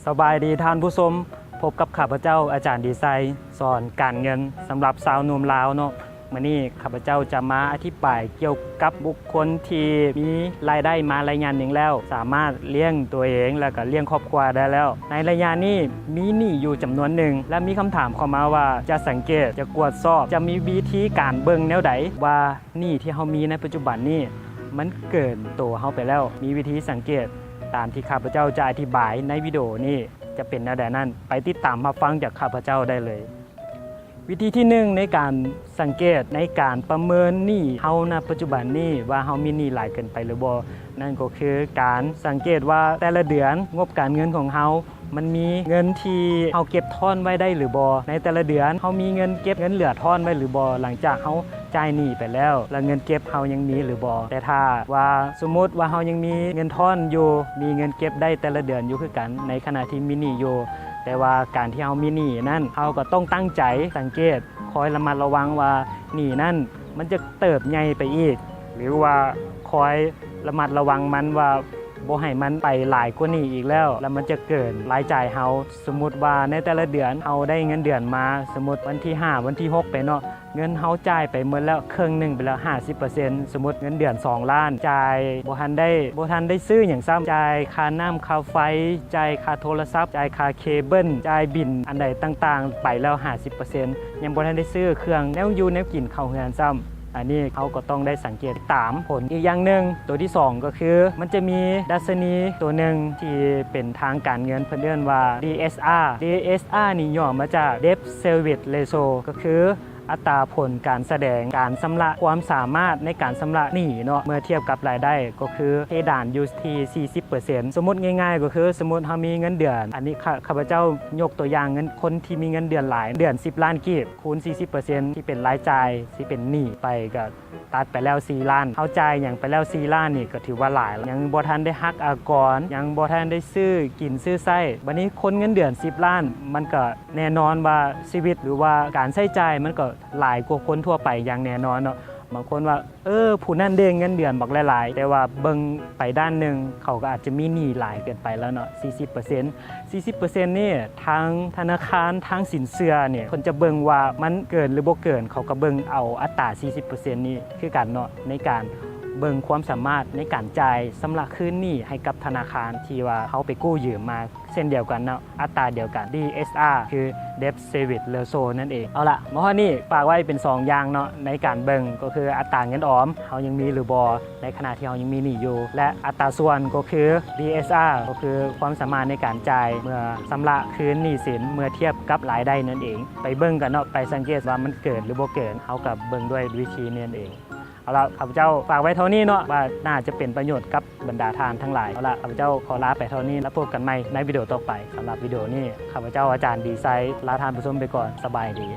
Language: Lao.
ສະບາຍດີທ່ານຜູ້ຊົມ, ພົບກັບຂ້າພະເຈົ້າ ອາຈານດີໄຊ ສອນການເງິນສຳລັບຊາວໜຸ່ມລາວເນາະ. ມື້ນີ້ຂ້າພະເຈົ້າຈະມາອະທິບາຍກ່ຽວກັບບຸກຄົນທີ່ມີລາຍໄດ້ມາໄລຍະໜຶ່ງແລ້ວ, ສາມາດລ້ຽງຕົວເອງ ແລະ ກໍລ້ຽງຄອບຄົວໄດ້ແລ້ວ. ໃນໄລຍະນີ້ມີໜີ້ຢູ່ຈຳນວນໜຶ່ງ ແລະ ມີຄຳຖາມເຂົ້າມາວ່າ ຈະສັງເກດ, ຈະກວດສອບ, ຈະມີວິທີການເບິ່ງແນວໃດວ່າ ໜີ້ທີ່ເຮົາມີໃນປັດຈຸບັນນີ້ ມັນເກີນໂຕເຮົາໄປແລ້ວ. ມີວິທີສັງເກດຕາມທີ່ຂ້າພະເຈົ້າຈະອະທິບາຍໃນວິດີໂອນີ້ ຈະເປັນແນວໃດນັ້ນ, ໄປຕິດຕາມຮັບຟັງຈາກຂ້າພະເຈົ້າໄດ້ເລີຍ. ວິທີທີໜຶ່ງໃນການສັງເກດ, ໃນການປະເມີນໜີ້ເຮົານະປັດຈຸບັນນີ້ ວ່າເຮົາມີໜີ້ຫຼາຍເກີນໄປຫຼືບໍ່, ນັ້ນກໍຄືການສັງເກດວ່າແຕ່ລະເດືອນງົບການເງິນຂອງເຮົາ ມັນມີເງິນທີ່ເຮົາເກັບທ້ອນໄວ້ໄດ້ຫຼືບໍ່? ໃນແຕ່ລະເດືອນເຮົາມີເງິນເກັບເງິນເຫຼືອທ້ອນໄວ້ຫຼືບໍ່? ຫຼັງຈາກເຮົາຈ່າຍໜີ້ໄປແລ້ວ ແລະ ເງິນເກັບເຮົາຍັງມີຫຼືບໍ່? ແຕ່ຖ້າວ່າສົມມຸດວ່າເຮົາຍັງມີເງິນທ້ອນຢູ່, ມີເງິນເກັບໄດ້ແຕ່ລະເດືອນຢູ່ຄືກັນ ໃນຂະນະທີ່ມີໜີ້ຢູ່, ແຕ່ວ່າການທີ່ເຮົາມີໜີ້ນັ້ນ ເຮົາກໍຕ້ອງຕັ້ງໃຈສັງເກດ, ຄອຍລະມັດລະວັງວ່າໜີ້ນັ້ນມັນຈະເຕີບໃຫຍ່ໄປອີກ ຫຼືວ່າຄອຍລະມັດລະວັງມັນວ່າ ບໍ່ໃຫ້ມັນໄປຫຼາຍກວ່ານີ້ອີກແລ້ວ ແລ້ວມັນຈະເກີນລາຍຈ່າຍເຮົາ. ສົມມຸດວ່າໃນແຕ່ລະເດືອນເຮົາໄດ້ເງິນເດືອນມາ, ສົມມຸດວັນທີຫ້າ ວັນທີຫົກໄປເນາະ, ເງິນເຮົາຈ່າຍໄປໝົດແລ້ວ ເຄິ່ງໜຶ່ງໄປແລ້ວ ຫ້າສິບເປີເຊັນ. ສົມມຸດເງິນເດືອນສອງລ້ານ, ຈ່າຍບໍ່ທັນໄດ້, ບໍ່ທັນໄດ້ຊື້ຫຍັງຊ້ຳ, ຈ່າຍຄ່ານ້ຳຄ່າໄຟ, ຈ່າຍຄ່າໂທລະສັບ, ຈ່າຍຄ່າເຄເບິນ, ຈ່າຍບິນອັນໃດຕ່າງໆໄປແລ້ວ ຫ້າສິບເປີເຊັນ. ຍັງບໍ່ທັນໄດ້ຊື້ເຄື່ອງແນວຢູ່ແນວກິນເຂົ້າເຮືອນຊ້ຳ. ອັນນີ້ເຮົາກໍຕ້ອງໄດ້ສັງເກດຕາມຜົນ. ອີກຢ່າງໜຶ່ງ, ຕົວທີສອງກໍຄື ມັນຈະມີດັດຊະນີຕົວໜຶ່ງທີ່ເປັນທາງການເງິນ ເພິ່ນເອີ້ນວ່າ ດີເອສອາ. ດີເອສອານີ້ຫຍໍ້ມາຈາກ Debt Service Ratio ກໍຄືອັດຕາຜົນການສະແດງການຊຳລະ, ຄວາມສາມາດໃນການຊຳລະໜີ້ເນາະ ເມື່ອທຽບກັບລາຍໄດ້, ກໍຄືເພດານຢູ່ທີ່ສີ່ສິບເປີເຊັນ. ສົມມຸດງ່າຍໆ ກໍຄື ສົມມຸດເຮົາມີເງິນເດືອນ, ອັນນີ້ຂ້າ, ຂ້າພະເຈົ້າຍົກຕົວຢ່າງເງິນ, ຄົນທີ່ມີເງິນເດືອນຫຼາຍ, ເດືອນສິບລ້ານກີບ ຄູນສີ່ສິບເປີເຊັນ ທີ່ເປັນລາຍຈ່າຍ, ທີ່ເປັນໜີ້ໄປ ກໍຕັດໄປແລ້ວສີ່ລ້ານ. ເຮົາຈ່າຍຫຍັງໄປແລ້ວສີ່ລ້ານນີ້ ກໍຖືວ່າຫຼາຍແລ້ວ, ຍັງບໍ່ທັນໄດ້ຫັກອາກອນ, ຍັງບໍ່ທັນໄດ້ຊື້ກິນຊື້ໃຊ້. ບັດນີ້ຄົນເງິນເດືອນສິບລ້ານ ມັນກໍແນ່ນອນວ່າຊີວິດ ຫຼືວ່າການໃຊ້ຈ່າຍ ມັນກໍຫຼາຍກວ່າຄົນທົ່ວໄປຢ່າງແນ່ນອນເນາະ. ບາງຄົນວ່າ ເອີ ຜູ້ນັ້ນເດ້ເງິນເດືອນບັກຫຼາຍໆ, ແຕ່ວ່າເບິ່ງໄປດ້ານໜຶ່ງ ເຂົາກໍອາດຈະມີໜີ້ຫຼາຍເກີນໄປແລ້ວເນາະ, ສີ່ສິບເປີເຊັນ. ສີ່ສິບເປີເຊັນນີ້ ທາງທະນາຄານ, ທາງສິນເຊື່ອນີ້ ເພິ່ນຈະເບິ່ງວ່າມັນເກີນຫຼືບໍ່ເກີນ, ເຂົາກໍເບິ່ງເອົາອັດຕາສີ່ສິບເປີເຊັນນີ້ຄືກັນເນາະ, ໃນການເບິ່ງຄວາມສາມາດໃນການຈ່າຍຊຳລະຄືນໜີ້ໃຫ້ກັບທະນາຄານທີ່ວ່າເຮົາໄປກູ້ຢືມມາ. ເຊັ່ນດຽວກັນເນາະ, ອັດຕາດຽວກັນ ດີເອສອາ ຄື Debt Service Ratio ນັ້ນເອງ. ເອົາລະ, ມາຮອອດນີ້ ຝາກໄວ້ເປັນສອງຢ່າງເນາະ ໃນການເບິ່ງ, ກໍຄືອັດຕາເງິນອອມເຮົາຍັງມີຫຼືບໍ່ ໃນຂະນະທີ່ເຮົາຍັງມີໜີ້ຢູ່ ແລະ ອັດຕາສ່ວນ ກໍຄື ດີເອສອາ ກໍຄືຄວາມສາມາດໃນການຈ່າຍ ເມື່ອຊຳລະຄືນໜີ້ສິນ ເມື່ອທຽບກັບລາຍໄດ້ນັ້ນເອງ. ໄປເບິ່ງກັນເນາະ, ໄປສັງເກດວ່າມັນເກີນຫຼືບໍ່ເກີນ, ເຮົາກໍເບິ່ງດ້ວຍວິທີນີ້ນັ້ນເອງ. ເອົາລະ, ຂ້າພະເຈົ້າຝາກໄວ້ເທົ່ານີ້ເນາະ, ວ່າໜ້າຈະເປັນປະໂຫຍດກັບບັນດາທ່ານທັງຫຼາຍ. ເອົາລະ, ຂ້າພະເຈົ້າຂໍລາໄປເທົ່ານີ້ ແລ້ວພົບກັນໃໝ່ໃນວິດີໂອຕໍ່ໄປ. ສຳລັບວິດີໂອນີ້ ຂ້າພະເຈົ້າອາຈານດີໄຊ ລາທ່ານຜູ້ຊົມໄປກ່ອນ. ສະບາຍດີ.